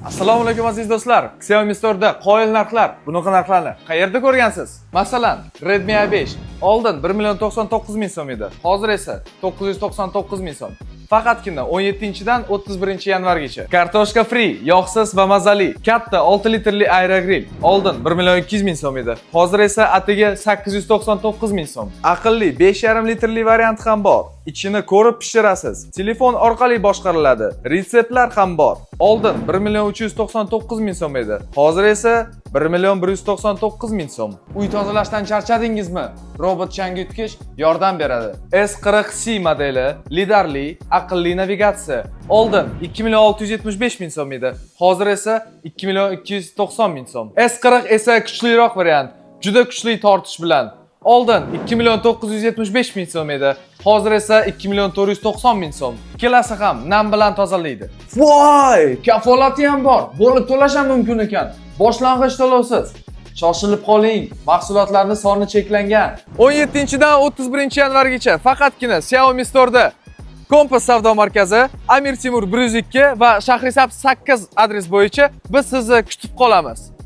Assalomu alaykum, aziz do'stlar. Xiaomi Store'da qoyil narxlar. Bunaqa narxlarni qayerda ko'rgansiz? Masalan, Redmi A5 oldin 1 million 99 ming so'm edi. Hozir esa 999 ming so'm. Faqatgina 17-dan 31 yanvargacha. Kartoshka fri, yog'siz va mazali. Katta 6 litrli aerogrill oldin 1 million 200 ming so'm edi. Hozir esa atigi 899 ming so'm. Aqlli 5,5 litrli variant ham bor. Ichini ko'rib pishirasiz. Telefon orqali boshqariladi. Retseptlar ham bor. Oldin 1 million 399 ming so'm edi. Hozir esa 1 million 199 ming so'm. Uy tozalashdan charchadingizmi? Robot changyutgich yordam beradi. S40C modeli, lidarli, aqlli navigatsiya. Oldin 2 million 675 ming so'm edi. Hozir esa 2 million 290 ming so'm. S40 esa kuchliroq variant. Juda kuchli tortish bilan. Oldin 2 million 975 ming so'm edi. Hozir esa 2 million 490 ming so'm. Ikkalasi ham nam bilan tozalaydi. Voy, kafolati ham bor. Bo'lib to'lash ham mumkin ekan. Boshlang'ich to'lovsiz. Shoshilib qoling, mahsulotlarning soni cheklangan. 17 dan 31 yanvargacha faqatgina Xiaomi Store'da Kompas savdo markazi, Amir Temur 102 va Shahrisabz 8 adres bo'yicha biz sizni kutib qolamiz.